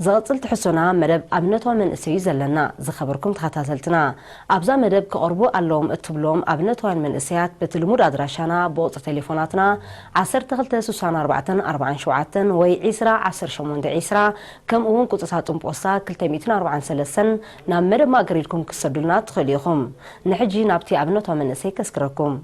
ዝቕጽል ትሕዝቶና መደብ ኣብነታዊ መንእሰይ እዩ ዘለና። ዝኸበርኩም ተኸታተልትና፣ ኣብዛ መደብ ክቐርቡ ኣለዎም እትብሎም ኣብነታውያን መንእሰያት በቲ ልሙድ ኣድራሻና ብቑጽሪ ቴሌፎናትና ዓሰርተ ክልተ ስሳን ኣርባዕተን ኣርባዓን ሸውዓተን ወይ ዒስራ ዓሰርተ ሸሞንተ ዒስራ፣ ከምኡ እውን ቁጽሪ ሳጥን ፖስታ ክልተ ሚእትን ኣርባዓን ሰለስተን ናብ መደብ ማእከል ኢልኩም ክትሰዱልና ትኽእሉ ኢኹም። ንሕጂ ናብቲ ኣብነታዊ መንእሰይ ከስግረኩም።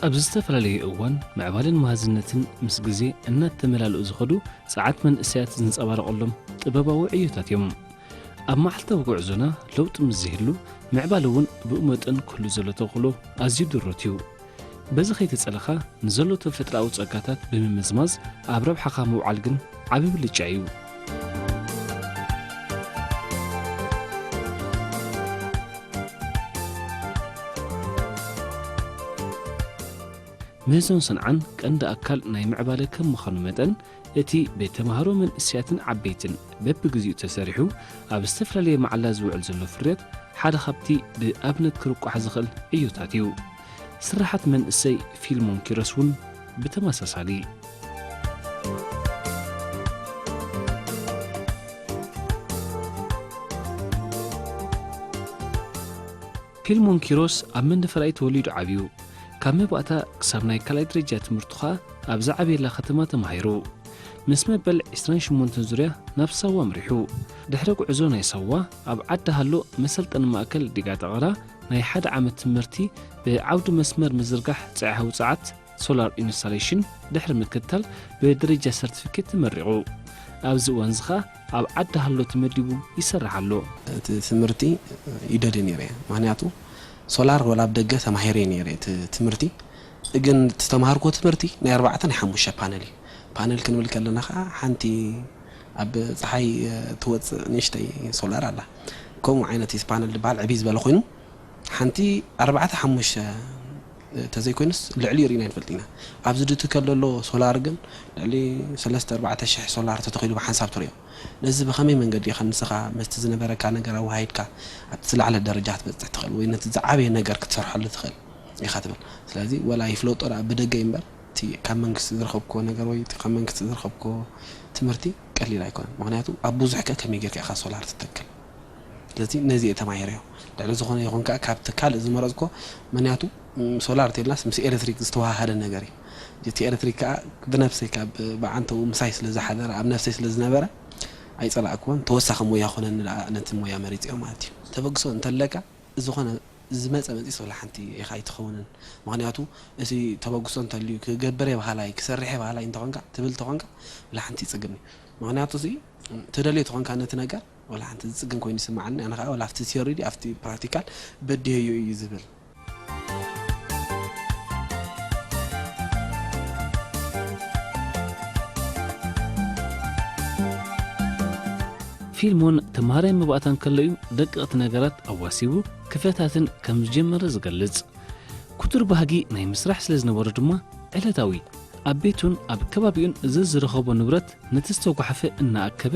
ኣብ ዝተፈላለየ እዋን ምዕባለን መሃዝነትን ምስ ግዜ እናተመላልኡ ዝኸዱ ጸዓት መንእሰያት ዝንጸባረቐሎም ጥበባዊ ዕዮታት እዮም። ኣብ መዓልታዊ ጉዕዞና ለውጢ ምስ ዝህሉ፣ ምዕባለ እውን ብኡ መጠን ክህሉ ዘሎ ተኽእሎ ኣዝዩ ድሩት እዩ። በዚ ከይተጸለኻ፣ ንዘሎ ተፈጥሮኣዊ ጸጋታት ብምምዝማዝ ኣብ ረብሓኻ ምውዓል ግን ዓቢ ብልጫ እዩ። ምህዞን ሰንዓን ቀንዲ ኣካል ናይ ምዕባለ ከም ምዃኑ መጠን፣ እቲ ብተማሃሮ መንእሰያትን ዓበይትን በብግዚኡ ተሰሪሑ ኣብ ዝተፈላለየ መዓላ ዝውዕል ዘሎ ፍርያት ሓደ ካብቲ ብኣብነት ክርቋሕ ዝኽእል ዕዮታት እዩ። ስርሓት መንእሰይ ፊልሞን ኪሮስ እውን ብተመሳሳሊ። ፊልሞን ኪሮስ ኣብ መንደፈራይ ተወሊዱ ዓብዩ። ካብ መባእታ ክሳብ ናይ ካልኣይ ደረጃ ትምህርቱ ኸኣ ኣብ ዝዓበየላ ከተማ ተማሂሩ። ምስ መበል ዕስራን ሸሞንተን ዙርያ ናብ ሳዋ ኣምሪሑ። ድሕሪ ጉዕዞ ናይ ሳዋ፣ ኣብ ዓዲ ሃሎ መሰልጠኒ ማእከል ዲጋ ጠቐራ ናይ ሓደ ዓመት ትምህርቲ ብዓውዲ መስመር ምዝርጋሕ ጸዓት ውጽዓት፣ ሶላር ኢንስታሌሽን፣ ድሕሪ ምክትታል ብደረጃ ሰርቲፊኬት ተመሪቑ። ኣብዚ እዋን እዚ ኸኣ ኣብ ዓዲ ሃሎ ተመዲቡ ይሰርሕ ኣሎ። እቲ ትምህርቲ ይደሊ ነይረ እየ። ምኽንያቱ ሶላር ወላ ኣብ ደገ ተማሂረ ነይረ እቲ ትምህርቲ። ግን እቲ ተማሃርኮ ትምህርቲ ናይ ኣርባዕተ ናይ ሓሙሽተ ፓነል እዩ። ፓነል ክንብል ከለና ኸዓ ሓንቲ ኣብ ጸሓይ ትወጽእ ንእሽተይ ሶላር ኣላ። ከምኡ ዓይነት እዩ ፓነል ዝበሃል ዕብይ ዝበለ ኮይኑ ሓንቲ ኣርባዕተ ሓሙሽተ ተዘይኮይኑስ ልዕሊ ርኢና ይንፈልጥ ኢና። ኣብዚ ድትከል ዘሎ ሶላር ግን ልዕሊ ሰለስተ ኣርባዕተ ሽሕ ሶላር ተተኺሉ ብሓንሳብ ትሪኦ። ነዚ ብኸመይ መንገዲ ኢኻ ንስኻ ምስቲ ዝነበረካ ነገር ኣወሃሂድካ ኣብቲ ዝለዓለ ደረጃ ክትበጽሕ ትኽእል ወይ ነቲ ዝዓበየ ነገር ክትሰርሐሉ ትኽእል ኢኻ ትብል። ስለዚ ወላ ይፍለጦ ደኣ ብደገ እዩ እምበር እቲ ካብ መንግስቲ ዝረኸብክዎ ነገር ወይ እቲ ካብ መንግስቲ ዝረኸብክዎ ትምህርቲ ቀሊል ኣይኮነን። ምኽንያቱ ኣብ ብዙሕ ከ ከመይ ጌርካ ኢኻ ሶላር ትተክል? ስለዚ ነዚ እየ ተማሂረዮ። ልዕሊ ዝኾነ ይኹን ከኣ ካብቲ ካልእ ዝመረጽኮ ምኽንያቱ ም፣ ሶላር ተልናስ ምስ ኤሌክትሪክ ዝተወሃሃደ ነገር እዩ። እቲ ኤሌክትሪክ ከኣ ብነብሰይ ካብ ብዓንተኡ ምሳይ ስለ ዝሓደረ ኣብ ነብሰይ ስለ ዝነበረ ኣይጸላእክዎን። ተወሳኺ ሞያ ኮነኒ ደኣ ነቲ ሞያ መሪጸዮ ማለት እዩ። ተበግሶ እንተለካ ዝኾነ ዝመጸ መጺስ ወላ ሓንቲ ኢኻ ኣይትኸውንን። ምኽንያቱ እቲ ተበግሶ እንተልዩ ክገብር እየ በሃላይ ክሰርሕ እየ በሃላይ እንተኾንካ ትብል እንተኾንካ ወላ ሓንቲ ይጽግም እዩ። ምኽንያቱ እዚ ትደልዮ ተኾንካ ነቲ ነገር ወላ ሓንቲ ዝጽግም ኮይኑ ይስምዓኒ። ኣነ ኸኣ ወላ ኣብቲ ቲዮሪ ድዩ ኣብቲ ፕራክቲካል በዲሀዮ እዩ ዝብል። ፊልሞን ተምሃራይ መባእታ እንከሎ እዩ ደቀቕቲ ነገራት ኣዋሲቡ ክፈታትን ከም ዝጀመረ ዝገልጽ። ክቱር ባህጊ ናይ ምስራሕ ስለ ዝነበሮ ድማ ዕለታዊ ኣብ ቤቱን ኣብ ከባቢኡን ዘዝረኸቦ ንብረት ነቲ ዝተጓሕፈ እናኣከበ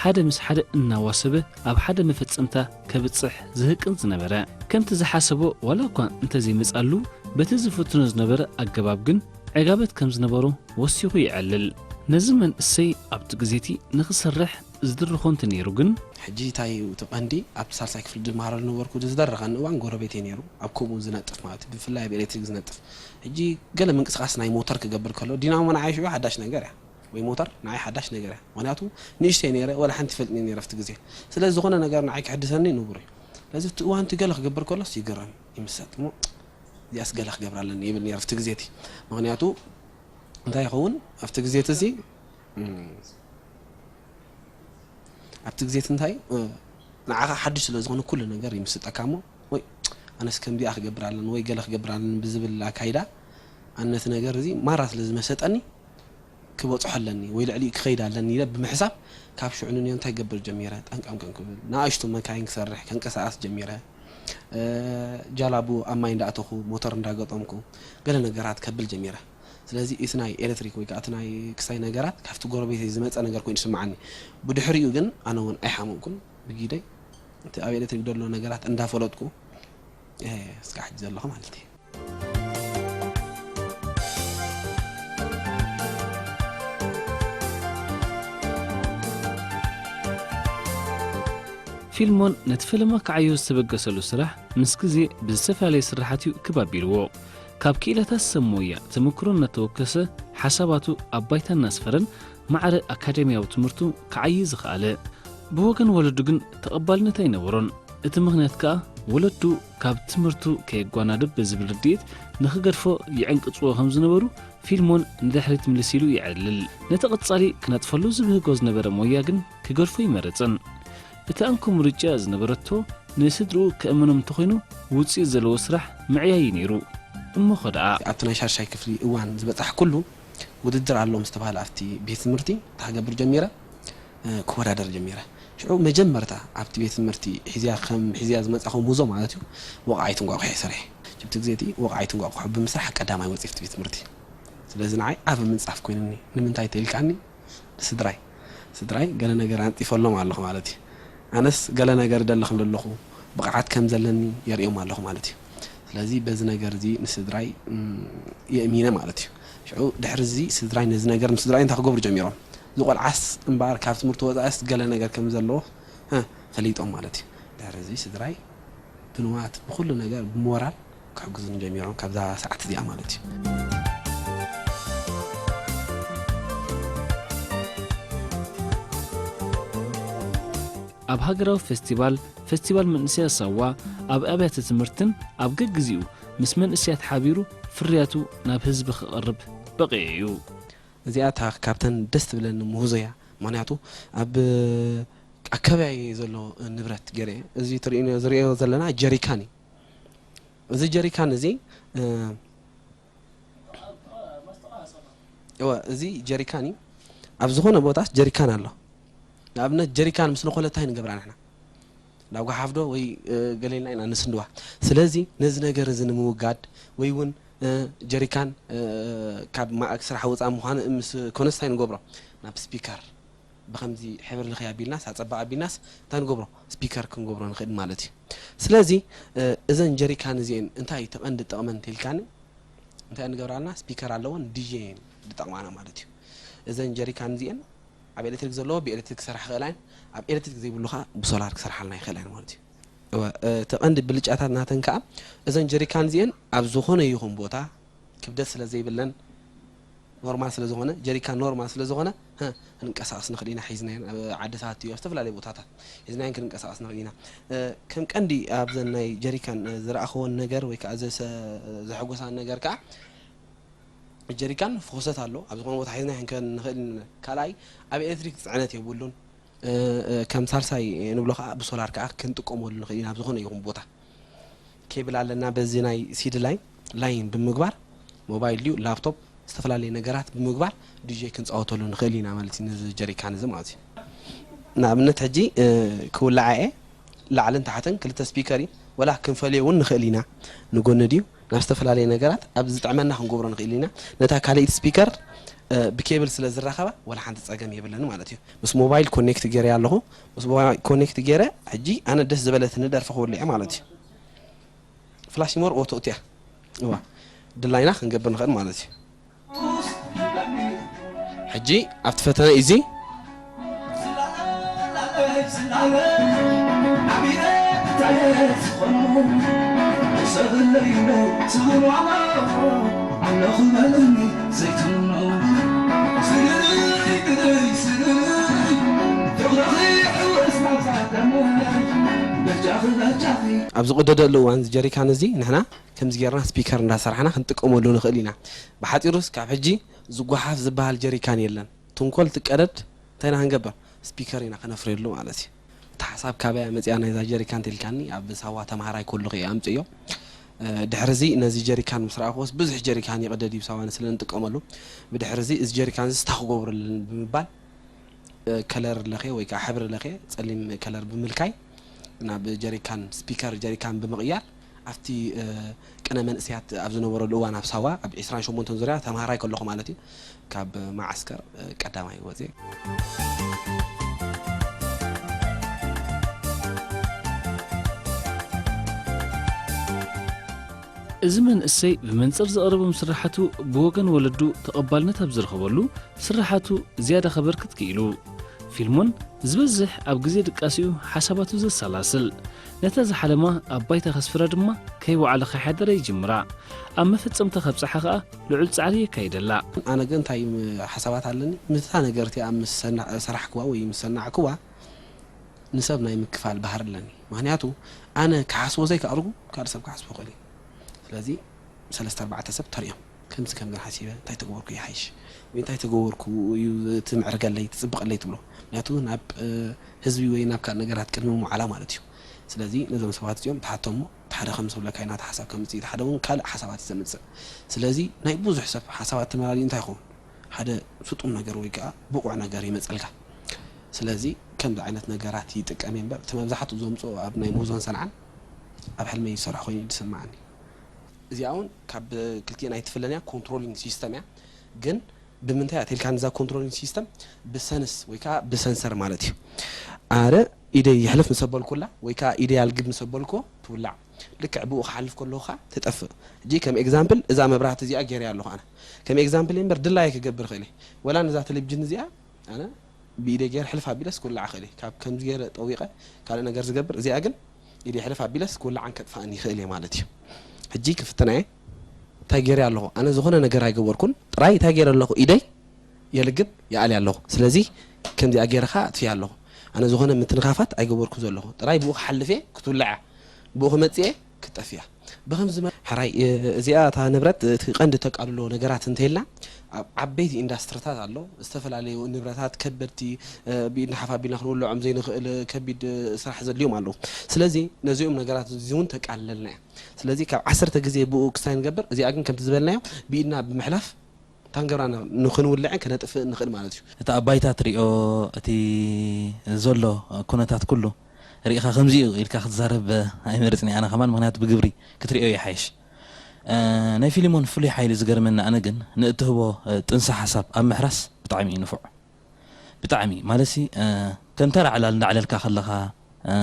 ሓደ ምስ ሓደ እናዋሰበ ኣብ ሓደ መፈጸምታ ከብጽሕ ዝህቅን ዝነበረ። ከምቲ ዝሓሰቦ ዋላ እኳ እንተዘይመጻሉ በቲ ዝፍትኖ ዝነበረ ኣገባብ ግን ዕጋበት ከም ዝነበሮ ወሲኹ የዕልል። ነዚ መንእሰይ ኣብቲ ግዜቲ ንኽሰርሕ ዝድርኾ እንተነይሩ ግን፣ ሕጂ እንታይ እዩ እቲ ቀንዲ? ኣብቲ ሳልሳይ ክፍሊ ዝመሃረሉ ነበርኩ፣ ዝደረኸኒ እዋን ጎረቤተይ ነይሩ፣ ኣብ ከምኡ ዝነጥፍ ማለት እዩ፣ ብፍላይ ኣብ ኤሌክትሪክ ዝነጥፍ። ሕጂ ገለ ምንቅስቓስ ናይ ሞተር ክገብር ከሎ፣ ዲናሞ ንዓይ ሽዑ ሓዳሽ ነገር እያ፣ ወይ ሞተር ንዓይ ሓዳሽ ነገር እያ። ምኽንያቱ ንእሽተይ ነይረ፣ ወላ ሓንቲ ይፈልጥኒ ነይረ ኣብቲ ግዜ። ስለዚ ዝኾነ ነገር ንዓይ ክሕድሰኒ ንቡር እዩ። ስለዚ ኣብቲ እዋን እቲ ገለ ክገብር ከሎስ ይግረም፣ ይምሰጥ እሞ፣ እዚኣስ ገለ ክገብራ ኣለኒ ይብል ነይረ ኣብቲ ግዜ እቲ። ምኽንያቱ እንታይ ይኸውን ኣብቲ ግዜ እቲ እዚ፣ እም፣ ኣብቲ ግዜ እቲ እንታይ፣ እ፣ ንዓኻ ሓድሽ ስለ ዝኾነ ኩሉ ነገር ይምስጠካ እሞ፣ ወይ ኣነስ ከምዚኣ ክገብር ኣለኒ ወይ ገለ ክገብር ኣለኒ ብዝብል ኣካይዳ፣ ኣነ ነቲ ነገር እዚ ማራ ስለ ዝመሰጠኒ፣ ክበጽሖ ኣለኒ ወይ ልዕሊኡ ክኸይድ ኣለኒ ኢለ ብምሕሳብ፣ ካብ ሽዑ ንንዮ እንታይ ክገብር ጀሚረ? ጠንቀምቀም ክብል፣ ንኣሽቱ መካይን ክሰርሕ፣ ከንቀሳቐስ ጀሚረ። እ፣ ጃላቡ ኣብ ማይ እንዳኣተኹ፣ ሞተር እንዳገጠምኩ፣ ገለ ነገራት ከብል ጀሚረ። ስለዚ እቲ ናይ ኤሌክትሪክ ወይ ከኣ እቲ ናይ ክሳይ ነገራት ካብቲ ጎረቤተይ ዝመጸ ነገር ኮይኑ ይስምዓኒ። ብድሕሪኡ ግን ኣነ እውን ኣይሓመቕኩን። ብጊደይ እቲ ኣብ ኤሌክትሪክ ዘሎ ነገራት እንዳፈለጥኩ፣ እየ እስካዕ ሕጂ ዘለኹ ማለት እዩ። ፊልሞን ነቲ ፈለማ ክዓዮ ዝተበገሰሉ ስራሕ ምስ ግዜ ብዝተፈላለየ ስራሓት እዩ ክብ ኣቢልዎ። ካብ ክኢላታት ሰብ ሞያ ተመክሮ እናተወከሰ ሓሳባቱ ኣብ ባይታ እናስፈረን ማዕረ ኣካደምያዊ ትምህርቱ ክዓዪ ዝኸኣለ። ብወገን ወለዱ ግን ተቐባልነት ኣይነበሮን። እቲ ምኽንያት ከኣ ወለዱ ካብ ትምህርቱ ከየጓናድብ ብዝብል ርድኢት ንኽገድፎ ይዕንቅጽዎ ከም ዝነበሩ ፊልሞን ንድሕሪት ምልስ ኢሉ የዕልል። ነቲ ቀጻሊ ክነጥፈሉ ዝብህጎ ዝነበረ ሞያ ግን ክገድፎ ኣይመረጸን። እቲ ኣንኮ ምርጫ ዝነበረቶ ንስድርኡ ከእምኖም እንተኾይኑ ውጽኢት ዘለዎ ስራሕ ምዕያይ እዩ ነይሩ። እሞኸ ደኣ ኣብቲ ናይ ሻድሻይ ክፍሊ እዋን ዝበጻሕኩሉ ውድድር ኣሎ ምስ ተባህለ ኣብቲ ቤት ትምህርቲ እንታይ ክገብር ጀሚረ? ክወዳደር ጀሚረ። ሽዑ መጀመርታ ኣብቲ ቤት ትምህርቲ ሒዝያ ከም ሒዝያ ዝመጻኹ ምህዞ ማለት እዩ ወቕዓይት እንቋቑሖ እየ ሰሪሐ። ሽብቲ ግዜ እቲ ወቕዓይት እንቋቑሖ ብምስራሕ ቀዳማይ ወጺኤ ኣብቲ ቤት ትምህርቲ። ስለዚ ንዓይ ዓቢ ምንጻፍ ኮይኑኒ። ንምንታይ ተኢልካኒ? ስድራይ ስድራይ ገለ ነገር ኣንጺፈሎም ኣለኹ ማለት እዩ። ኣነስ ገለ ነገር እደሊ ከም ዘለኹ ብቕዓት ከም ዘለኒ የርእዮም ኣለኹ ማለት እዩ። ስለዚ በዚ ነገር እዚ ንስድራይ የእሚነ ማለት እዩ። ሽዑ ድሕሪ እዚ ስድራይ ነዚ ነገር ንስድራይ እንታይ ክገብሩ ጀሚሮም? እዚ ቆልዓስ እምበኣር ካብ ትምህርቲ ወፃእስ ገለ ነገር ከም ዘለዎ ፈሊጦም ማለት እዩ። ድሕሪ እዚ ስድራይ ብንዋት ብኩሉ ነገር ብሞራል ክሕግዙን ጀሚሮም ካብዛ ሰዓት እዚኣ ማለት እዩ። ኣብ ሃገራዊ ፈስቲቫል፣ ፈስቲቫል መንእሰያት ሳዋ፣ ኣብ ኣብያተ ትምህርትን ኣብ ገግዜኡ ምስ መንእሰያት ሓቢሩ ፍርያቱ ናብ ህዝቢ ክቐርብ በቒዑ እዩ። እዚኣ እታ ካብተን ደስ ትብለኒ ምህዞ እያ። ምኽንያቱ ኣብ ኣከባቢ ዘሎ ንብረት ገይረ እዚ ትርእዮ ዝርእዮ ዘለና ጀሪካን እዩ። እዚ ጀሪካን እዚ እወ እዚ ጀሪካን እዩ። ኣብ ዝኾነ ቦታስ ጀሪካን ኣሎ። ንኣብነት ጀሪካን ምስ ንኾለታይ ንገብራ ንሕና ናብ ጓሓፍዶ ወይ ገሌልና ኢና ንስንድዋ። ስለዚ ነዚ ነገር እዚ ንምውጋድ ወይ እውን ጀሪካን ካብ ማእክ ስራሕ ወፃ ምዃኑ ምስ ኮነስታይ ንገብሮ ናብ ስፒከር ብከምዚ ሕብሪ ልኸይ ኣቢልናስ ኣፀባቕ ኣቢልናስ እንታይ ንገብሮ ስፒከር ክንገብሮ ንኽእል ማለት እዩ። ስለዚ እዘን ጀሪካን እዚአን እንታይ ተቐንዲ ጥቕመን እንተልካኒ እንታይ ንገብራልና ስፒከር ኣለዎን ዲጄ እየን ዝጠቕማና ማለት እዩ። እዘን ጀሪካን እዚአን ኣብ ኤሌክትሪክ ዘለዎ ብኤሌክትሪክ ክሰርሓ ይኽእላን ኣብ ኤሌክትሪክ ዘይብሉ ከዓ ብሶላር ክሰርሓልና ይኽእላን ማለት እዩ። እወ፣ እቲ ቀንዲ ብልጫታት ናተን ከዓ እዘን ጀሪካን እዚአን ኣብ ዝኾነ ይኹን ቦታ ክብደት ስለ ዘይብለን ኖርማል ስለ ዝኾነ ጀሪካን ኖርማል ስለ ዝኾነ ክንቀሳቀስ ንኽእል ኢና ሒዝናየን ኣብ ዓድታት እዩ ኣብ ዝተፈላለዩ ቦታታት ሒዝናየን ክንቀሳቀስ ንኽእል ኢና። ከም ቀንዲ ኣብዘን ናይ ጀሪካን ዝረኣኽዎን ነገር ወይ ከዓ ዘሐጎሳን ነገር ከዓ ጀሪካን ፍኾሰት ኣሎ ኣብ ዝኾነ ቦታ ሒዝና ክንከን ንኽእል ካልኣይ ኣብ ኤሌክትሪክ ፅዕነት የብሉን። ከም ሳልሳይ ንብሎ ከዓ ብሶላር ከዓ ክንጥቀመሉ ንኽእል ኢና ኣብ ዝኾነ ይኹን ቦታ። ኬብል ኣለና በዚ ናይ ሲዲ ላይን ላይን ብምግባር ሞባይል ድዩ ላፕቶፕ ዝተፈላለዩ ነገራት ብምግባር ዲጄ ክንፃወተሉ ንኽእል ኢና ማለት እዩ። ነዚ ጀሪካን እዚ ማለት እዩ። ንኣብነት ሕጂ ክውላዓ እየ ላዕልን ታሕትን ክልተ ስፒከር እዩ ወላ ክንፈልዮ እውን ንኽእል ኢና። ንጎኒ ድዩ ናብ ዝተፈላለየ ነገራት ኣብ ዝጥዕመና ክንገብሮ ንኽእል ኢና። ነታ ካልኣይቲ ስፒከር ብኬብል ስለ ዝራኸባ ወላ ሓንቲ ፀገም የብለን ማለት እዩ። ምስ ሞባይል ኮኔክት ገይረ ኣለኹ። ምስ ሞባይል ኮኔክት ገይረ ሕጂ ኣነ ደስ ዝበለትኒ ደርፊ ክውልዕ ማለት እዩ። ፍላሽ ሞር ኦቶ እቲያ እዋ ድላይና ክንገብር ንኽእል ማለት እዩ። ሕጂ ኣብቲ ፈተነ እዚ ኣብ ዝቕደደሉ እዋን ጀሪካን እዚ ንሕና ከምዚ ጌርና ስፒከር እንዳሰራሕና ክንጥቀመሉ ንኽእል ኢና። ብሓፂሩስ ካብ ሕጂ ዝጓሓፍ ዝበሃል ጀሪካን የለን። ትንኮል ትቀደድ እንታይ ኢና ክንገብር? ስፒከር ኢና ከነፍርየሉ ማለት እዩ። እቲ ሓሳብ ካበይ መፅያ ናይዛ ጀሪካን ተልካኒ ኣብ ሳዋ ተምሃራይ ከለኹ እየ ኣምፅዮ። ድሕርዚ ነዚ ጀሪካን ምስ ረኣኽዎስ ብዙሕ ጀሪካን ይቕደድ እዩ ሳዋ ስለ ንጥቀመሉ ብድሕርዚ እዚ ጀሪካን እዚ ስታ ክገብረለን ብምባል ከለር ለኸ ወይ ከዓ ሕብሪ ለኸ ፀሊም ከለር ብምልካይ ናብ ጀሪካን ስፒከር ጀሪካን ብምቕያር ኣብቲ ቅነ መንእሰያት ኣብ ዝነበረሉ እዋን ኣብ ሳዋ ኣብ ዕስራን ሸሞንተን ዙርያ ተምሃራይ ከለኹ ማለት እዩ ካብ መዓስከር ቀዳማይ ወፅየ። እዚ መንእሰይ ብመንጽር ዘቕርቦም ስርሓቱ ብወገን ወለዱ ተቐባልነት ኣብ ዝረኸበሉ ስርሓቱ ዝያዳ ከበርክት ክኢሉ። ፊልሞን ዝበዝሕ ኣብ ግዜ ድቃሲኡ ሓሳባቱ ዘሰላስል፣ ነታ ዝሓለማ ኣብ ባይታ ከስፍራ ድማ ከይወዓለ ከይሓደረ ይጅምራ። ኣብ መፈጸምታ ከብጽሓ ከኣ ልዑል ጻዕሪ የካይደላ። ኣነ ግን እንታይ ሓሳባት ኣለኒ፣ ምስታ ነገር እቲኣ ምስ ሰና-፣ ሰራሕክዋ ወይ ምስ ሰናዕክዋ ንሰብ ናይ ምክፋል ባህሪ ኣለኒ። ምኽንያቱ ኣነ ክሓስቦ ዘይከኣልኩ ካልእ ሰብ ክሓስቦ ይኽእል እዩ። ስለዚ ሰለስተ ኣርባዕተ ሰብ ተሪኦም ከምዚ ከምዚ ሓሲበ እንታይ ተገበርኩ ይሓይሽ ወይ እንታይ ተገበርኩ እዩ ትምዕርገለይ ትጽብቐለይ ትብሎ። ምኽንያቱ ናብ ህዝቢ ወይ ናብ ካልእ ነገራት ቅድሚ ምውዓላ ማለት እዩ። ስለዚ ነዞም ሰባት እዚኦም ትሓቶም እሞ እቲ ሓደ ከም ዝብለካ እዩ ናታ ሓሳብ ከምጽእ እቲ ሓደ እውን ካልእ ሓሳባት እዩ ዘምጽእ። ስለዚ ናይ ብዙሕ ሰብ ሓሳባት ተመላሊኡ እንታይ ይኸውን ሓደ ስጡም ነገር ወይ ከዓ ብቑዕ ነገር ይመጸልካ። ስለዚ ከምዚ ዓይነት ነገራት ይጥቀም እየ እምበር እቲ መብዛሕትኡ ዘምፅኦ ኣብ ናይ ሞዞን ሰንዓን ኣብ ሕልመይ ዝሰርሖ ኮይኑ እዩ ዝስምዓኒ። እዚኣ እውን ካብ ክልቲኤን ኣይትፍለን እያ፣ ኮንትሮሊንግ ሲስተም እያ። ግን ብምንታይ እያ ተልካ ንዛ ኮንትሮሊንግ ሲስተም ብሰንስ ወይ ከዓ ብሰንሰር ማለት እዩ። ኣረ ኢደይ ይሕልፍ ምስ ኣበልኩላ ወይ ከዓ ኢደይ ኣልግብ ምስ ኣበልኩ ትውላዕ። ልክዕ ብኡ ክሓልፍ ከለኹ ከዓ ትጠፍእ። ሕጂ ከም ኤግዛምፕል እዛ መብራህቲ እዚኣ ገይረያ ኣለኹ ኣነ። ከም ኤግዛምፕል እምበር ድላየ ክገብር ክእል እየ። ወላ ነዛ ቴሌቪዥን እዚኣ ኣነ ብኢደይ ገይረ ሕልፍ ኣቢለስ ክውላዓ ክእል እየ። ካብ ከምዚ ገይረ ጠዊቐ ካልእ ነገር ዝገብር፣ እዚኣ ግን ኢደይ ሕልፍ ኣቢለስ ክውላዓን ከጥፍኣን ይኽእል እየ ማለት እዩ። ሕጂ ክፍትና እየ። እንታይ ገይረ ኣለኹ? ኣነ ዝኾነ ነገር ኣይገበርኩን። ጥራይ እንታይ ገይረ ኣለኹ? ኢደይ የልግብ ይኣልያ ኣለኹ። ስለዚ ከምዚኣ ገይረ ኸኣ ኣጥፍያ ኣለኹ። ኣነ ዝኾነ ምትንኻፋት ኣይገበርኩ ዘለኹ። ጥራይ ብኡ ክሓልፍ እየ፣ ክትውላዕ እያ። ብኡ ክመጽእ እየ፣ ክትጠፍእ እያ። ብኸምዚ መ-፣ ሕራይ፣ እ-፣ እዚኣ እታ ንብረት እቲ ቀንዲ ተቃልሎ ነገራት እንተይልና፣ ኣብ ዓበይቲ ኢንዳስትሪታት ኣሎ፣ ዝተፈላለዩ ንብረታት ከበድቲ፣ እ፣ ብኢድና ሓፍ ኣቢልና ክንውልዖም ዘይንኽእል ከቢድ፣ እ፣ ስራሕ ዘድልዮም ኣለዉ። ስለዚ ነዚኦም ነገራት እዚ እውን ተቃልለልና እያ። ስለዚ ካብ ዓሰርተ ግዜ ብኡ ክስታይ ንገብር፣ እዚኣ ግን ከምቲ ዝበልናዮ ብኢድና ብምሕላፍ እታ ንገብራ ን-፣ ንኽንውልዕን ከነጥፍእን ንኽእል ማለት እዩ። እቲ ኣብ ባይታ ትሪኦ እቲ ዘሎ ኩነታት ኩሉ ርኢኻ ከምዚ እዩ ኢልካ ክትዛረብ ኣይመርጽን እየ ኣነ ከማን፣ ምኽንያቱ ብግብሪ ክትሪኦ ይሓይሽ። እ፣ ናይ ፊሊሞን ፍሉይ ሓይሊ ዝገርመኒ ኣነ ግን ንእትህቦ፣ እ፣ ጥንሰ ሓሳብ ኣብ ምሕራስ ብጣዕሚ እዩ ንፉዕ። ብጣዕሚ ማለትሲ፣ እ፣ ከም ተራ ዕላል እንዳዕለልካ ከለኻ፣ እ፣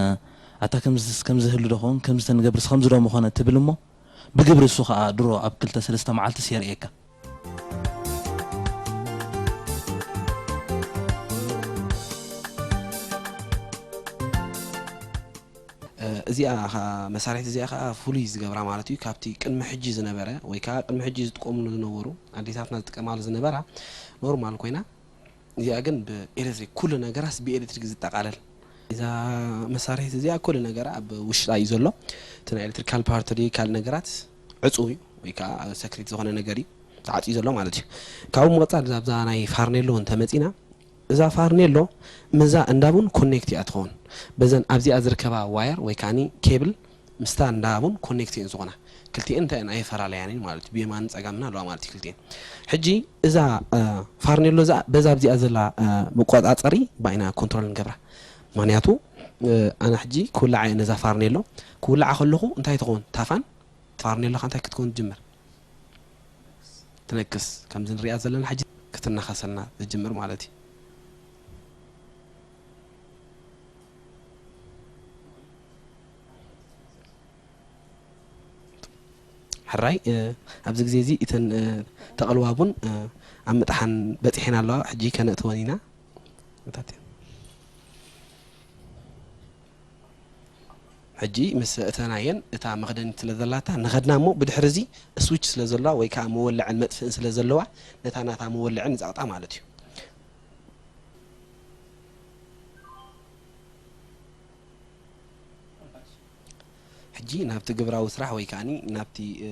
ኣታ ከምዚ፣ ከምዚ ህሉ ዶ ኸውን፣ ከምዚ ተንገብርስ ከምዚ ዶ ምኾነ ትብል እሞ ብግብሪ እሱ ኸኣ ድሮ ኣብ ክልተ ሰለስተ መዓልትስ የርእየካ። እ፣ እዚኣ ኸኣ፣ መሳርሒት እዚኣ ኸኣ ፍሉይ ዝገብራ ማለት እዩ፣ ካብቲ ቅድሚ ሕጂ ዝነበረ ወይ ከኣ ቅድሚ ሕጂ ዝጥቀሙሉ ዝነበሩ ኣዴታትና ዝጥቀማሉ ዝነበራ ኖርማል ኮይና፣ እዚኣ ግን ብኤሌክትሪክ፣ ኩሉ ነገራስ ብኤሌክትሪክ ዝጠቃለል። እዛ መሳርሒት እዚኣ ኩሉ ነገራ ኣብ ውሽጣ እዩ ዘሎ። እቲ ናይ ኤሌክትሪካል ፓርት ድዩ ካልእ ነገራት ዕጹው እዩ፣ ወይ ከዓ ሰክሪት ዝኾነ ነገር እዩ ተዓጽዩ ዘሎ ማለት እዩ። ካብኡ ምቕጻል እዛ፣ ኣብዛ ናይ ፋርኔሎ እንተመጺና፣ እዛ ፋርኔሎ ምስዛ እንዳቡን ኮኔክት እያ ትኸውን። በዘን ኣብዚኣ ዝርከባ ዋየር ወይ ከዓኒ ኬብል ምስታ እንዳቡን ኮኔክት እየን ዝኾና። ክልቲኤን እንታይ እየን? ኣይፈላለያን እየን ማለት እዩ። ብየማንን ጸጋምን ኣለዋ ማለት እዩ ክልቲኤን። ሕጂ እዛ፣ እ፣ ፋርኔሎ እዛ በዛ ኣብዚኣ ዘላ፣ እ፣ መቆጻጸሪ ባይና ኮንትሮል ንገብራ። ምኽንያቱ፣ እ፣ ኣነ ሕጂ ክውልዓ እየ ነዛ ፋርኔሎ። ክውልዓ ከለኹ እንታይ ትኸውን? ታፋን ፋርኔሎ ከ እንታይ ክትከውን ትጅምር? ትነክስ። ከምዚ ንሪኣ ዘለና ሕጂ ክትናኸሰልና ትጅምር ማለት እዩ። ሕራይ፣ እ፣ ኣብዚ ግዜ እዚ እተን፣ እ፣ ተቐልዋ ቡን፣ እ፣ ኣብ ምጥሓን በጺሐን ኣለዋ። ሕጂ ከነእትወን ኢና። እታት እየን። ሕጂ ምስ እተናየን እታ መኽደኒት ስለ ዘላታ ንኸድና እሞ ብድሕሪ እዚ ስዊች ስለ ዘለዋ ወይ ከዓ መወልዕን መጥፍእን ስለ ዘለዋ ነታ ናታ መወልዕን ንጸቕጣ ማለት እዩ። ሕጂ ናብቲ ግብራዊ ስራሕ ወይ ከዓኒ ናብቲ፣ እ፣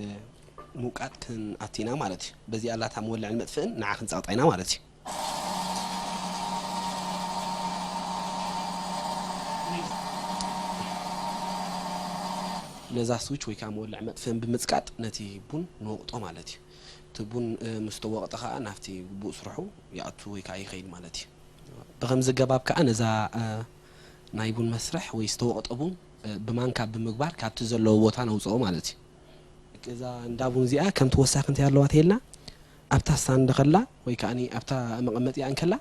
ምውቃጥ ክንኣቱ ኢና ማለት እዩ። በዚኣ ላታ መወልዕን መጥፍእን ንዓ ክንጸቕጣ ኢና ማለት እዩ። ነዛ ስዊች ወይ ከዓ መወልዕ መጥፍእን ብምጽቃጥ ነቲ ቡን ንወቕጦ ማለት እዩ። እቲ ቡን፣ እ፣ ምስ ተወቕጠ ከዓ ናብቲ ግቡእ ስርሑ ይኣቱ ወይ ከዓ ይኸይድ ማለት እዩ። ብኸምዚ ኣገባብ ከዓ ነዛ፣ እ፣ ናይ ቡን መስርሕ ወይ ዝተወቕጠ ቡን፣ እ፣ ብማንካ ብምግባር ካብቲ ዘለዎ ቦታ ነውፅኦ ማለት እዩ። እዛ እንዳ ቡን እዚኣ ከምቲ ወሳኺ እንታይ ኣለዋ ተይልና ኣብታ ስታንድ ከላ ወይ ከዓኒ ኣብታ መቐመጢኣ እንከላ፣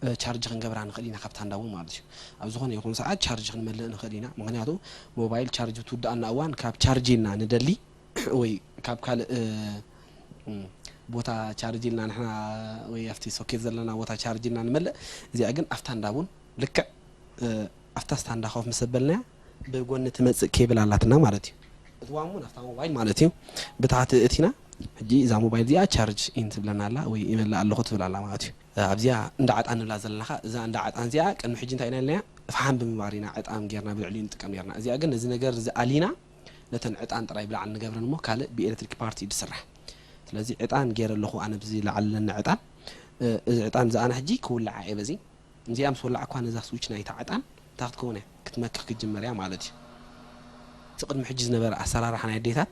እ፣ ቻርጅ ክንገብራ ንኽእል ኢና ካብታ እንዳ ቡን ማለት እዩ። ኣብ ዝኾነ ይኹን ሰዓት ቻርጅ ክንመልእ ንኽእል ኢና። ምኽንያቱ ሞባይል ቻርጅ ብትውድኣና እዋን ካብ ቻርጅ ኢልና ንደሊ ወይ ካብ ካልእ እ፣ ም፣ ቦታ ቻርጅ ኢልና ንሕና ወይ ኣብቲ ሶኬት ዘለና ቦታ ቻርጅ ኢልና ንመልእ። እዚኣ ግን ኣብታ እንዳቡን ልክዕ እ፣ ኣብታ ስታንዳ ኮፍ ምስ ኣበልናያ ብጎኒ ትመጽእ ኬብል ኣላትና ማለት እዩ። እትዋን እውን ኣብታ ሞባይል ማለት እዩ። ብታሕቲ እቲና ሕጂ እዛ ሞባይል እዚኣ ቻርጅ ኢን ትብለና ኣላ ወይ ይመልእ ኣለኹ ትብል ኣላ ማለት እዩ። ኣብዚኣ እንዳ ዕጣን ንብላ ዘለናኻ እዛ እንዳ ዕጣን እዚኣ ቅድሚ ሕጂ እንታይ ኢና ኢልናያ? ፈሓም ብምባር ኢና ዕጣን ጌርና ብልዕሊኡ ንጥቀም ኔርና። እዚኣ ግን ነዚ ነገር እዚ ኣሊና ነተን ዕጣን ጥራይ ብላዕሊ ንገብረን እሞ ካልእ ብኤሌክትሪክ ፓርቲ እዩ ዝስራሕ። ስለዚ ዕጣን ገይረ ኣለኹ ኣነ ብዚ ላዕሊ ለኒ ዕጣን። እ፣ እዚ ዕጣን እዚ ኣነ ሕጂ ክውልዓ እየ በዚ። እዚኣ ምስ ወላዕኳ ነዛ ስዊች ናይታ ዕጣን እንታይ ክትከውን እያ? ክትመክኽ ክትጅመር እያ ማለት እዩ። እቲ ቅድሚ ሕጂ ዝነበረ ኣሰራርሓ ናይ ኣዴታት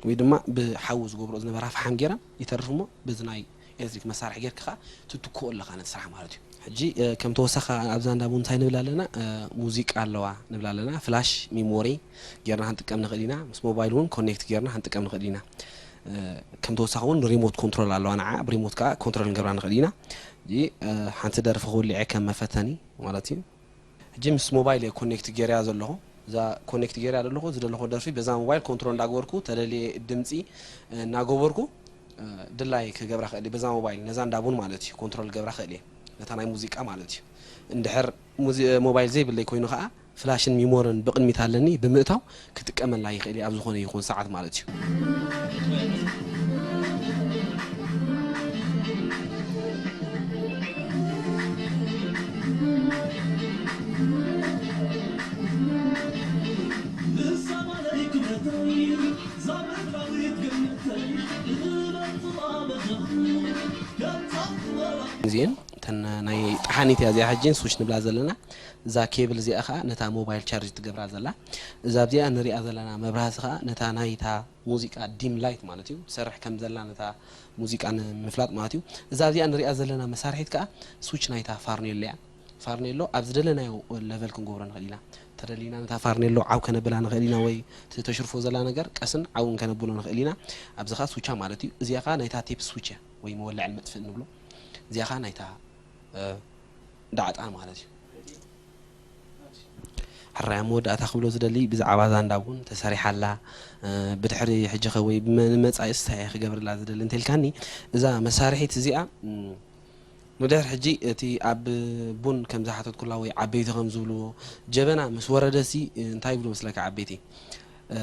ወይ ድማ ብሓዊ ዝገብሮ ዝነበራ ፈሓም ገይረን ይተርፍ እሞ በዚ ናይ ኤሌክትሪክ መሳርሒ ጌርካ ኸዓ ትትክኦ ኣለኻ ነቲ ስራሕ ማለት እዩ። ሕጂ እ፣ ከም ተወሳኺ ኣብዛ እንዳ ቡን እንታይ ንብል ኣለና? እ፣ ሙዚቃ ኣለዋ ንብል ኣለና። ፍላሽ ሚሞሪ ጌርና ክንጥቀም ንኽእል ኢና። ምስ ሞባይል እውን ኮኔክት ጌርና ክንጥቀም ንኽእል ኢና። እ፣ ከም ተወሳኺ እውን ሪሞት ኮንትሮል ኣለዋ። ንዓ ብሪሞት ከዓ ኮንትሮል ንገብራ ንኽእል ኢና። ሕጂ እ፣ ሓንቲ ደርፊ ክውልዐ ከም መፈተኒ ማለት እዩ። ሕጂ ምስ ሞባይል እየ ኮኔክት ጌርያ ዘለኹ። እዛ ኮኔክት ጌርያ ዘለኹ ዝደለኹ ደርፊ በዛ ሞባይል ኮንትሮል እንዳገበርኩ ተደልየ ድምፂ እ፣ እናገበርኩ እ፣ ድላይ ክገብራ ክእል እየ። በዛ ሞባይል ነዛ እንዳ ቡን ማለት እዩ ኮንትሮል ገብራ ክእል እየ። ነታ ናይ ሙዚቃ ማለት እዩ። እንድሕር ሙዚ-፣ ሞባይል ዘይብለይ ኮይኑ ከዓ ፍላሽን ሚሞርን ብቕድሚት ኣለኒ ብምእታው ክጥቀመላ ይኽእል እየ ኣብ ዝኾነ ይኹን ሰዓት ማለት እዩ። እዚኤን እተን ናይ ጠሓኒት እያ እዚኣ ሕጂ ስዊች ንብላ ዘለና። እዛ ኬብል እዚኣ ኸዓ ነታ ሞባይል ቻርጅ ትገብራ ዘላ። እዛ ኣብዚኣ ንሪኣ ዘለና መብራህቲ ኸዓ ነታ ናይታ ሙዚቃ ዲም ላይት ማለት እዩ ትሰርሕ ከም ዘላ ነታ ሙዚቃ ንምፍላጥ ማለት እዩ። እዛ ኣብዚኣ ንሪኣ ዘለና መሳርሒት ከኣ ስዊች ናይታ ፋርኔሎ እያ። ፋርኔሎ ኣብ ዝደለናዮ ለቨል ክንገብሮ ንኽእል ኢና። ተደሊና ነታ ፋርኔሎ ዓው ከነብላ ንኽእል ኢና ወይ እቲ ተሽርፎ ዘላ ነገር ቀስን ዓውን ከነብሎ ንኽእል ኢና። ኣብዚ ኸኣ ስዊቻ ማለት እዩ። እዚኣ ኸኣ ናይታ ቴፕ ስዊች እያ ወይ መወልዕን መጥፍእን ንብሎ። እዚኣ ኸኣ ናይታ እ፣ ዳዕጣን ማለት እዩ። ሕራይ ኣብ መወዳእታ ክብሎ ዝደሊ ብዛዕባ እዛ እንዳ ቡን ተሰሪሓ ኣላ። እ፣ ብድሕሪ ሕጂ ኸ ወይ ብመ-፣ ንመጻኢስ እንታይ እየ ክገብርላ ዝደሊ እንተልካኒ፣ እዛ መሳርሒት እዚኣ፣ እም፣ ንድሕር ሕጂ እቲ ኣብ ቡን ከም ዝሓተትኩላ ወይ ዓበይቲ ከም ዝብልዎ ጀበና ምስ ወረደሲ እንታይ ይብሉ መስለካ ዓበይቲ? እ፣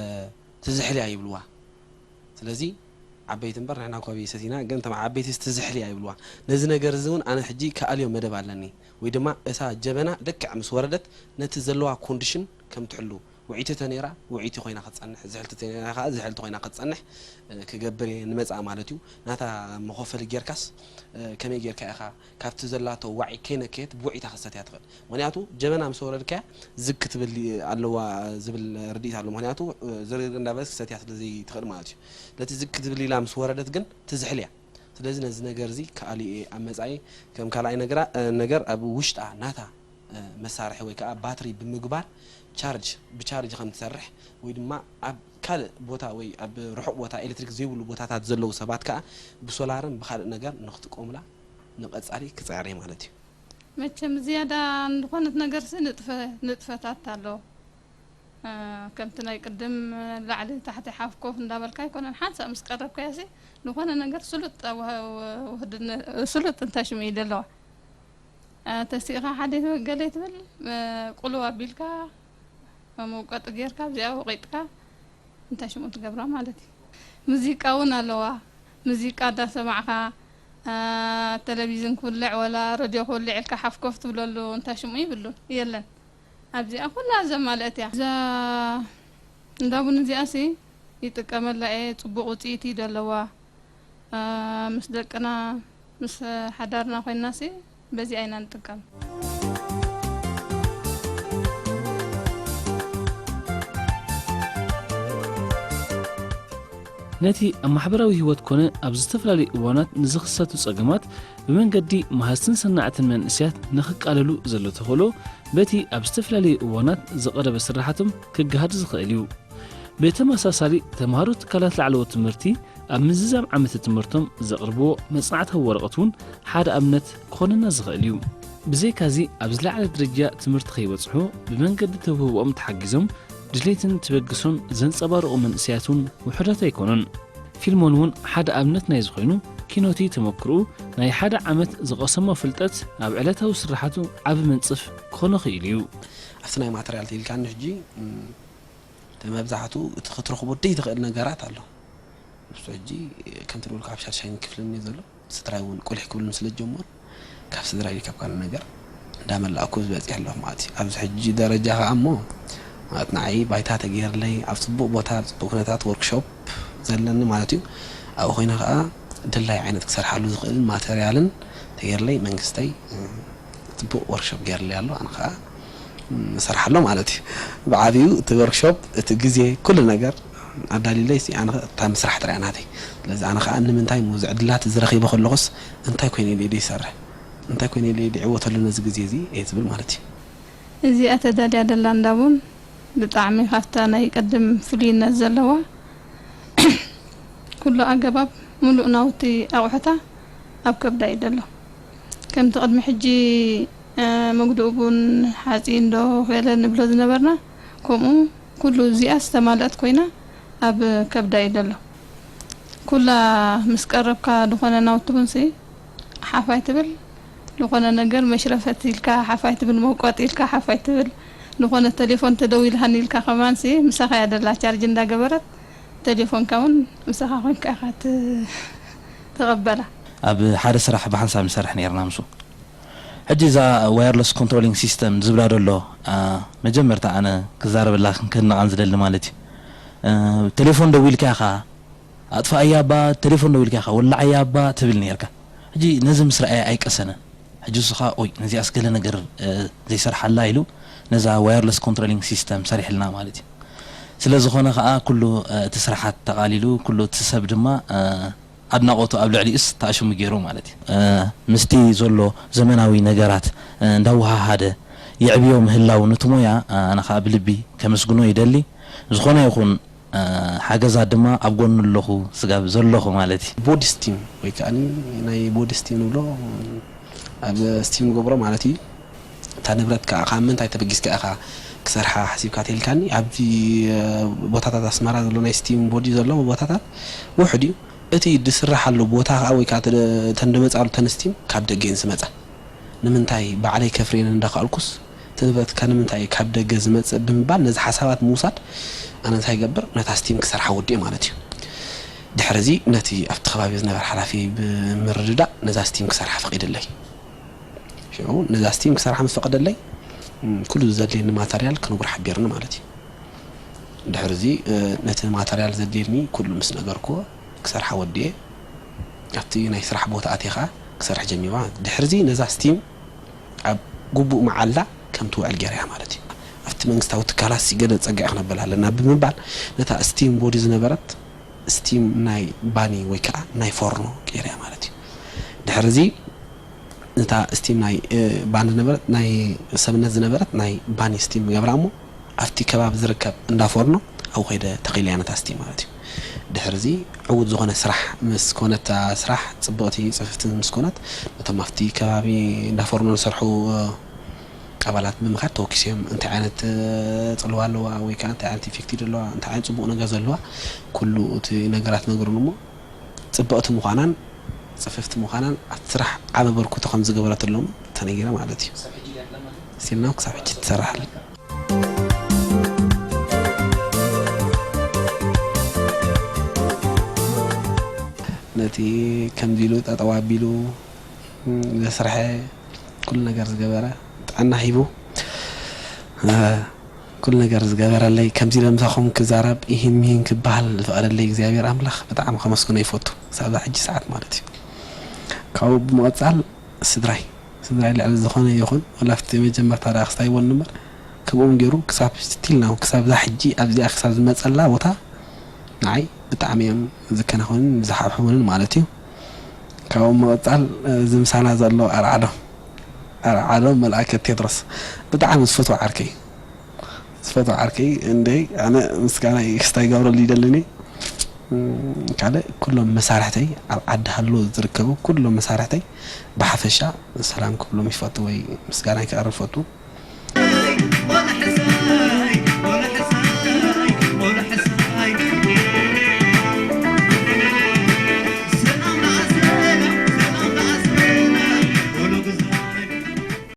ትዝሕል እያ ይብልዋ። ስለዚ ዓበይቲ እምበር ንሕና እኳ ብኢሰት ኢና፣ ግን እቶም ዓበይቲ እስቲ ዝሕል እያ ይብልዋ። ነዚ ነገር እዚ እውን ኣነ ሕጂ ክኣልዮ መደብ ኣለኒ። ወይ ድማ እታ ጀበና ልክዕ ምስ ወረደት ነቲ ዘለዋ ኮንዲሽን ከም ትሕሉ፣ ውዕይቲ ተነይራ ውዕይቲ ኮይና ክትጸንሕ፣ ዝሕልቲ ተነይራ ከኣ ዝሕልቲ ኮይና ክትጸንሕ፣ እ፣ ክገብር እየ ንመጻኢ ማለት እዩ። ናታ መኸፈሊ ጌርካስ፣ እ፣ ከመይ ጌርካ ኢኻ ካብቲ ዘላቶ ዋዒ ከይነከየት ብውዕይታ ክትሰትያ ትኽእል? ምኽንያቱ ጀበና ምስ ወረድካያ ዝግ ክትብል ኣለዋ ዝብል ርድኢት ኣሎ። ምኽንያቱ፣ እ፣ ዝርግርግ እንዳበለት ክሰትያ ስለ ዘይትኽእል ማለት እዩ። ነቲ ዝግ ክትብል ኢላ ምስ ወረደት ግን ትዝሕል እያ። ስለዚ ነዚ ነገር እዚ ክኣልዮ እየ ኣብ መጻኢ። ከም ካልኣይ ነገራ-፣ እ፣ ነገር ኣብ ውሽጣ ናታ፣ እ፣ መሳርሒ ወይ ከኣ ባትሪ ብምግባር ቻርጅ፣ ብቻርጅ ከም ትሰርሕ ወይ ድማ ኣብ ካልእ ቦታ ወይ ኣብ ርሑቕ ቦታ ኤሌክትሪክ ዘይብሉ ቦታታት ዘለዉ ሰባት ከኣ ብሶላርን ብኻልእ ነገር ንኽጥቀሙላ ንቐጻሊ ክጽዕር እየ ማለት እዩ። መቸም ዝያዳ ዝኾነት ነገርሲ ንጥፈ-፣ ንጥፈታት ኣሎ። እ፣ ከምቲ ናይ ቅድም ላዕሊ ታሕቲ ሓፍ ኮፍ እንዳበልካ ኣይኮነን። ሓንሳእ ምስ ቀረብካያሲ ዝኾነ ነገር ስሉጥ ኣብ ውህ-፣ ውህድነ-፣ ስሉጥ እንታይ ሽሙ እዩ ደለዋ። እ፣ ተሲእኻ ሓደ ገለ ትብል፣ እ፣ ቁልው ኣቢልካ መውቀጢ ጌርካ ኣብዚኣ ወቒጥካ እንታይ ሽሙ ትገብራ ማለት እዩ። ሙዚቃ እውን ኣለዋ። ሙዚቃ እንዳሰማዕካ፣ አ፣ ቴሌቪዥን ክውልዕ ወላ ረድዮ ክውልዕ ኢልካ ሓፍ ኮፍ ትብለሉ እንታይ ሽሙ ይብሉን የለን። ኣብዚኣ ኩላ ዘማልአት እያ። እዛ እንዳ ቡን እዚኣሲ ይጥቀመላ እየ፣ ጽቡቕ ውጽኢት እዩ ዘለዋ። አ፣ ምስ ደቅና ምስ ሓዳርና ኮይንናሲ በዚኣ ኢና ንጥቀም። ነቲ ኣብ ማሕበራዊ ህይወት ኮነ ኣብ ዝተፈላለዩ እዋናት ንዝኽሰቱ ጸገማት ብመንገዲ መሃዝትን ሰናዕትን መንእሰያት ንኽቃለሉ ዘሎ ተኽእሎ በቲ ኣብ ዝተፈላለዩ እዋናት ዝቐረበ ስራሓቶም ክገሃድ ዝኽእል እዩ። ብተመሳሳሊ ተምሃሮ ትካላት ላዕለዎት ትምህርቲ ኣብ ምዝዛም ዓመተ ትምህርቶም ዘቕርብዎ መጽናዕታዊ ወረቐት እውን ሓደ ኣብነት ክኾነና ዝኽእል እዩ። ብዘይካዚ ኣብ ዝለዓለ ደረጃ ትምህርቲ ከይበጽሑ ብመንገዲ ተውህቦኦም ተሓጊዞም ድሌትን ተበግሶን ዘንጸባርቑ መንእሰያት እውን ውሑዳት ኣይኮኑን። ፊልሞን እውን ሓደ ኣብነት ናይዚ ኮይኑ፣ ኪኖቲ ተመክርኡ ናይ ሓደ ዓመት ዝቐሰሞ ፍልጠት ኣብ ዕለታዊ ስራሓቱ ዓቢ መንጽፍ ክኾኖ ክኢሉ እዩ። ኣብቲ ናይ ማተርያል ተኢልካኒ ሕጂ፣ እም፣ እቲ መብዛሕትኡ እቲ ክትረኽቦ ደይ ትኽእል ነገራት ኣሎ። ንሱ ሕጂ ከምቲ ደልኩ ኣብ ሻድሻይን ክፍልን እዩ ዘሎ። ስድራይ እውን ቁሊሕ ክብሉን ስለ ዝጀመሩ፣ ካብ ስድራይ ካብ ካልእ ነገር እንዳመላእኩ ዝበፅሕ ኣለኹ ማለት እዩ። ኣብዚ ሕጂ ደረጃ ከዓ እሞ ማለት ንዓይ ባይታ ተገይርለይ ኣብ ፅቡቕ ቦታ፣ ኣብ ፅቡቕ ኩነታት ወርክሾፕ ዘለኒ ማለት እዩ። ኣብኡ ኮይነ ከዓ ድላይ ዓይነት ክሰርሓሉ ዝኽእል ማተርያልን ተገይርለይ መንግስተይ፣ እ፣ ፅቡቕ ወርክሾፕ ገይርለይ ኣሎ። ኣነ ከዓ፣ እ፣ እሰርሓ ኣሎ ማለት እዩ። ብዓብዩ እቲ ወርክሾፕ፣ እቲ ግዜ፣ ኩሉ ነገር ኣዳሊለይ ሲ ኣነ እታ ምስራሕ ጥራይ ናተይ። ስለዚ ኣነ ከዓ ንምንታይ ምዚ ዕድላት እዚ ረኺበ ከለኹስ እንታይ ኮይነ ኢለ ይሰርሕ? እንታይ ኮይነ ኢለ ይዕወተሉ ነዚ ግዜ እዚ እየ ዝብል ማለት እዩ። እዚኣ ተዳልያ ደላ እንዳቡን ብጣዕሚ ካብታ ናይ ቅድም ፍሉይነት ዘለዋ፣ ኩሉ ኣገባብ ምሉእ ናውቲ ኣቑሑታ ኣብ ከብዳ እዩ ዘሎ። ከምቲ ቅድሚ ሕጂ፣ እ፣ መጉድኡ ቡን ሓፂን ዶ ፌለ ንብሎ ዝነበርና፣ ከምኡ ኩሉ እዚኣ ዝተማልአት ኮይና ኣብ ከብዳ እዩ ዘሎ። ኩላ ምስ ቀረብካ ዝኾነ ናውቲ ቡንሲ ሓፍ ኣይትብል፣ ዝኾነ ነገር መሽረፈት ኢልካ ሓፍ ኣይትብል፣ መውቀጢ ኢልካ ሓፍ ኣይትብል፣ ዝኾነ ቴሌፎን ተደዊልሃኒ ኢልካ ከማንሲ ምሳኻ እያ ደላ ቻርጅ እንዳገበረት፣ ቴሌፎንካ እውን ምሳኻ ኮይንካ ኢኻ ት-፣ ትቕበላ። ኣብ ሓደ ስራሕ ብሓንሳብ ንሰርሕ ነይርና ምስኡ። ሕጂ እዛ ዋየርለስ ኮንትሮሊንግ ሲስተም ዝብላ ደሎ፣ ኣ፣ መጀመርታ ኣነ ክዛረበላ ክንክህንቓን ዝደሊ ማለት እዩ። እ፣ ቴሌፎን ደዊልካ ኢኻ፣ ኣጥፋኣያ እባ፣ ቴሌፎን ደዊልካ ኢኻ፣ ወላዓያ እባ ትብል ነይርካ። ሕጂ ነዚ ምስ ረኣየ ኣይቀሰነን። ሕጂ እሱ ኸኣ፣ ኦይ፣ ነዚኣስ ገለ ነገር፣ እ፣ ዘይሰርሓላ ኢሉ ነዛ ዋየርለስ ኮንትሮሊንግ ሲስተም ሰሪሕልና ማለት እዩ። ስለ ዝኾነ ኸኣ ኩሉ፣ እ፣ እቲ ስራሓት ተቓሊሉ፣ ኩሉ እቲ ሰብ ድማ፣ እ፣ ኣድናቖቱ ኣብ ልዕሊኡስ ተኣሽሙ ገይሩ ማለት እዩ። እ፣ ምስቲ ዘሎ ዘመናዊ ነገራት፣ እ፣ እንዳወሃሃደ የዕብዮ ምህላው ነቲ ሞያ፣ እ፣ ኣነ ኸኣ ብልቢ ከመስግኖ ይደሊ። ዝኾነ ይኹን፣ እ፣ ሓገዛት ድማ ኣብ ጎኑ ኣለኹ፣ ስጋብ ዘለኹ ማለት እዩ። ቦዲ ስቲም ወይ ከኣ ናይ ቦዲ ስቲም ንብሎ ኣብ ስቲም ንገብሮ ማለት እዩ። እታ ንብረት ከዓ ካብ ምንታይ ተበጊስካ ኢኻ ክሰርሓ ሓሲብካ ተልካኒ፣ ኣብዚ፣ እ፣ ቦታታት ኣስመራ ዘሎ ናይ ስቲም ቦዲ ዘለዎ ቦታታት ውሑድ እዩ። እቲ ዝስርሓሉ ቦታ ከዓ ወይ ከዓ እተን ዝመፃሉ እተን ስቲም ካብ ደገ እየን ዝመፃ። ንምንታይ ባዕለይ ከፍርየን እንዳኸኣልኩስ እቲ ንብረት ከ ንምንታይ ካብ ደገ ዝመፅእ ብምባል ነዚ ሓሳባት ምውሳድ ኣነ እንታይ ይገብር፣ ነታ ስቲም ክሰርሓ ወዲኤ ማለት እዩ። ድሕሪ እዚ ነቲ ኣብቲ ከባቢ ዝነበረ ሓላፊ ብምርድዳእ ነዛ ስቲም ክሰርሓ ፈቒደለይ። ሽዑ ነዛ ስቲም ክሰርሓ ምስ ፈቐደለይ፣ እም፣ ኩሉ ዘድልየኒ ማተርያል ክነግሮ ሓቢርኒ ማለት እዩ። ድሕሪ እዚ፣ እ፣ ነቲ ማተርያል ዘድልየኒ ኩሉ ምስ ነገርክዎ ክሰርሓ ወዲኤ ኣብቲ ናይ ስራሕ ቦታ ኣትየ ኸኣ ክሰርሕ ጀሚረ ማለት እዩ። ድሕሪ እዚ ነዛ ስቲም ኣብ ግቡእ መዓላ ከም ትውዕል ገይረያ ማለት እዩ። ኣብቲ መንግስታዊ ትካላት ሲ ገለ ጸግዒ ክነብል ኣለና ብምባል ነታ ስቲም ቦዲ ዝነበረት ስቲም ናይ ባኒ ወይ ከዓ ናይ ፎርኖ ገይረያ ማለት እዩ። ድሕሪ እዚ ነታ ስቲም ናይ፣ እ፣ ባኒ ዝነበረት፣ ናይ ሰብነት ዝነበረት ናይ ባኒ ስቲም ገብራ እሞ ኣብቲ ከባቢ ዝርከብ እንዳ ፎርኖ ኣብኡ ከይደ ተኺለያ ነታ ስቲም ማለት እዩ። ድሕሪ እዚ ዕዉት ዝኾነ ስራሕ ምስ ኮነት፣ እታ ስራሕ ጽብቕቲ ጽፍፍቲ ምስ ኮነት፣ ነቶም ኣብቲ ከባቢ እንዳ ፎርኖ ዝሰርሑ፣ እ፣ ኣባላት ብምኻድ ተወኪሶም እንታይ ዓይነት፣ እ፣ ጽልዋ ኣለዋ ወይ ከዓ እንታይ ዓይነት ኢፌክቲድ ኣለዋ፣ እንታይ ዓይነት ጽቡቕ ነገር ዘለዋ፣ ኩሉ እቲ ነገራት ነግሩን እሞ ጽብቕቲ ምዃናን ጽፍፍቲ ምዃናን ኣብቲ ስራሕ ዓቢ ኣበርክቶ ከም ዝገበረትሎም ተነጊረ ማለት እዩ። ስቲል ናው ክሳብ ሕጂ ትሰርሕ ኣላ። ነቲ ከምዚ ኢሉ ጠጠው ኣቢሉ፣ ም፣ ዘስርሐ፣ ኩሉ ነገር ዝገበረ፣ ጥዕና ሂቡ፣ እ፣ ኩሉ ነገር ዝገበረለይ፣ ከምዚ ኢለ ምሳኹም ክዛረብ፣ ኢሂን ሚሂን ክበሃል ዝፈቐደለይ እግዚኣብሔር ኣምላኽ ብጣዕሚ ከመስግኖ ይፈቱ። ክሳብ እዛ ሕጂ ሰዓት ማለት እዩ። ካብኡ ብምቕጻል ስድራይ፣ ስድራይ ልዕሊ ዝኾነ ይኹን፣ ወላ ኣብቲ መጀመርታ ደኣ ክስታይ ይበሉኒ እምበር፣ ከምኦም ገይሩ ክሳብ ስቲል ናው፣ ክሳብ እዛ ሕጂ ኣብዚኣ ክሳብ ዝመጸላ ቦታ ንዓይ ብጣዕሚ እዮም ዝከናኸኑን ዝሓብሕቡንን ማለት እዩ። ካብኡ ምቕጻል፣ እዚ ምሳና ዘሎ ኣርዓዶ፣ ኣርዓዶ መልኣከ ቴድሮስ፣ ብጣዕሚ ዝፈትዎ ዓርከይ፣ ዝፈትዎ ዓርከይ እንዴ፣ ኣነ ምስጋና ክስታይ ይገብረሉ ይደልኒ። እም፣ ካልእ ኩሎም መሳርሕተይ፣ ኣብ ዓዲ ሃሎ ዝርከቡ ኩሎም መሳርሕተይ ብሓፈሻ ሰላም ክብሎም ይፈቱ ወይ ምስጋና ከቕርብ ይፈቱ።